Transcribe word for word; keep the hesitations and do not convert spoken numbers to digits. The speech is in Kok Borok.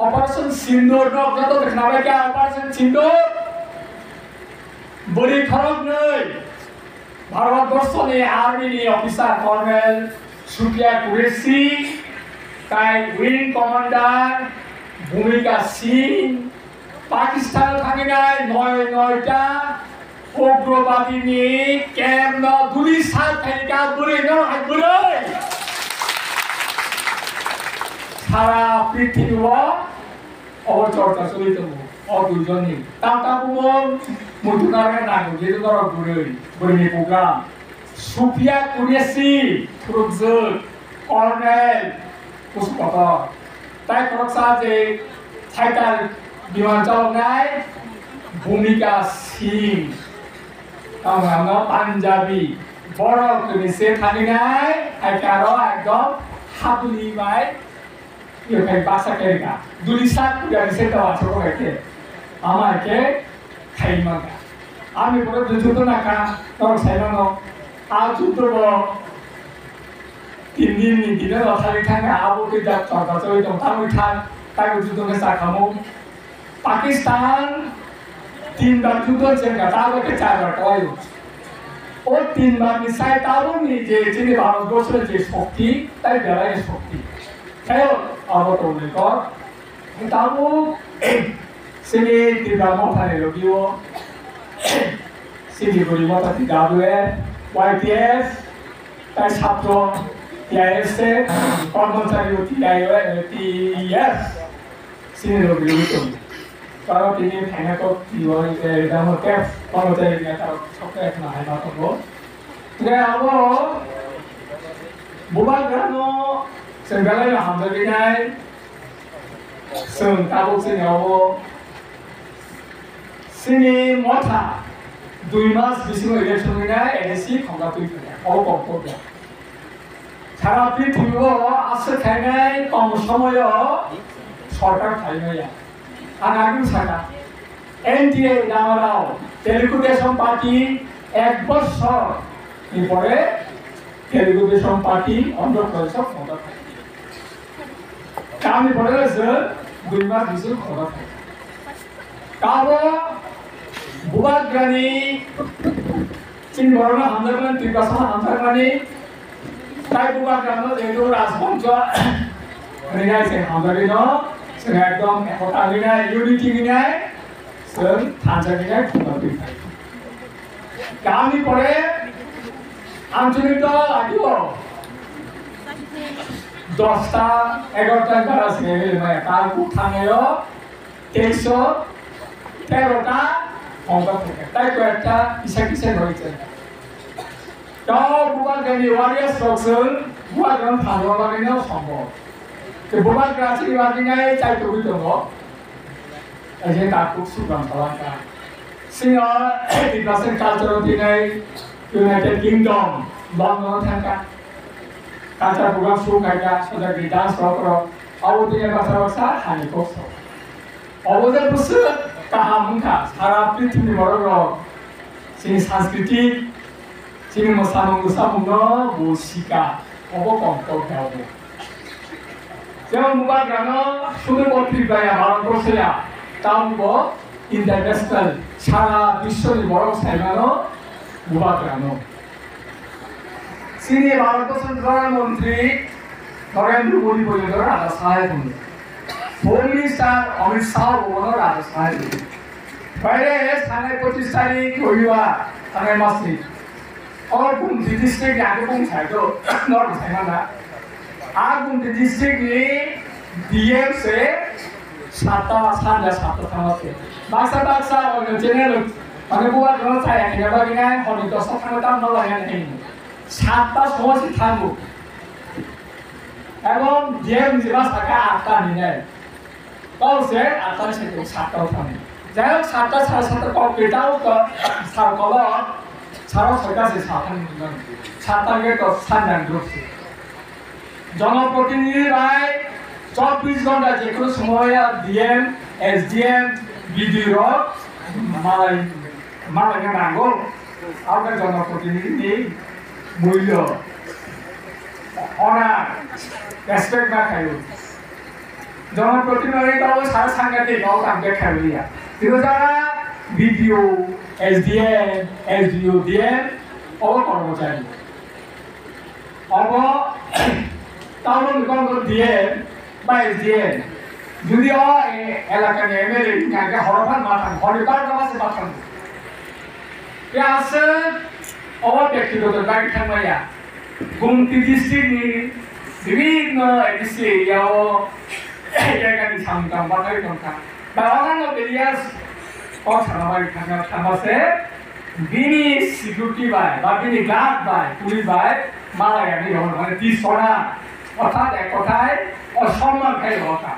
Operation Sindoor no joto khnabai kha, Operation Sindoor. Bwrwi khoroknwi Bharat Borso ni Army ni officer Colonel Supriya Qureshi, tai Wing Commander Bhumika Singh, Pakistan thangwi nai noi noi ta ugrobadi ni camp no duli sak thai kha bwrwi no hai bwrwi. Sara prithibi o obo chorcha choli tongo o dui jon ni. Tam tam bumo muitu narwkna nango je norok bwrwi, bwrwi ni program. Supriya Qureshi, khurokjwk, Colonel, Kusu kotor. Tai khoroksa je fighter biman chaloknai Bhumika Singh. Tamo ano Punjabi. Borok ni se thangwi nai, hai khe aro ekdom habuli bai, yo khai baksa khe rika. Duli sak puja ni se tawa choko bai khe. Ama khe khai mangka. Ami pore juddo na kha, norok sai mano. A juddo bo tin din ni dino no thangwi thangkha, abo khe jak chorcha choli tong thangwi thang, taibo juddo khe cha khamu. Pakistan tin bar juddo chengkha, tabo khe char bar kwlaio. O tin bar ni sai tabuk ni je chini Bharat Borso ni je shokti, tai belai ni shokti. Khayo abo tongwi kok. Tabuk chini Tipra Motha ni logi o chini Guri Motha T W F, Y T F, tai Satro T I S F, Kormochari o T I O, T S, chini logi logi tong. Taro tini phaina kok T Y, eh, damo kef, Kormochari ni taro sok kef na hai ma tongo. Hingke abo bubagrano chwng belai no hamjagwi nai, chwng tabuk chini abo chini motha dui mas bisingo election wngwi nai A D C khongkha twi phai, abo kok kok ya. Sara prithibi o aswk khainai kong somoyo sorkar khaimaya. Ang agini saka, N D A ni damarao Telugu Desam Party ek bosor ni pore Telugu Desam Party Andhra Pradesh o khonda thai. Tamni pore se dui mas bising khonda thai. Kabo bubagrani chini borokno hamjakmani, Tiprasano hamjakmani, tai bubagrano jehetu Rajbongso hwnwi nai se hamjagwi no, chwng ekdom ekota hwnwi nai, unity hwnwi nai, chwng thansa hwnwi nai khumba twi phai. Tamni pore Anchalik dol agio dosta egarota bara se hwnwi maya, tabu thangayo Teisho, terota, hongkha thangkha. Tai koi ekta kisa kisa roi chai. Tao bubagrani warriors rok chwng bubagrano thangrwna bagwino sombo. Tei bubagra chini bagwinai chai togwi tongo. Aje takhuk subram talangkha. Sino Tiprasa culture o tinai United Kingdom, London thangkha. Culture program show khaikha, sajagwi dance rok rok. Abo tinai basa basa hani kok sok. Obo je bwswk kaham wngkha, sara prithibi borok rok chini sanskritik, chini mwsamung bwsamung no bo sika, obo kok kok khe obo. Jemon bubagra no sudu bo Tripura ya, Bharat Borso ya, tamo bo international, sara biswo ni borok sai mano bubagra no. Chini Bharat Borso ni Pradhan Mantri Narendra Modi porjonto raja sahai thangdi. Home Minister Amit Shah bo bono raja sahai thangdi. Phaire sanai pochis tarik robibar, sanai masni. O Gumti district ni age bung sai do, norok sai mana. A Gumti district ni D M se satta, sanja satta thangma se. Baksa baksa onyo channel, mane bubagra no chaya khe bagwi nai, honi dosta thangma tam no laiya nai. Satta somosi thango. Ebong D M ni ba saka atta ni nai. Kol se atta ni saka satta thango. Jai hok, satta, sare satta kok kwtal to sar kolo, saro soita se sa thang ni nai. Satta ge to sanjang group se. Jonoprotinidhi bai chobbish ghonta je kono somoy D M, S D M, B D O rok malai, malai na nango. Abo khe jonoprotinidhi ni mulyo. Honor, respect ma khaio. Jonoprotinidhi to sara sangatik, o kam bekha liya. Tino jara B D O, S D M, S D O, D M, o kormochari. Obo town ni kon D M ba S D M. Jodi o e-, elaka ni M L A ni hingka horo phan ma thang, horo bar jora se ma thang. Ya se obo bektigoto bai thang maya. Gumti district ni bibhinno A D C area o jaga ni samung tang bathai tongkha. Ba obo no areas o sana bai thang thang se bini security bai, ba bini guard bai, police bai, malaya ni rong mane dishonour, orthat ek kothai, osomman khai rokha.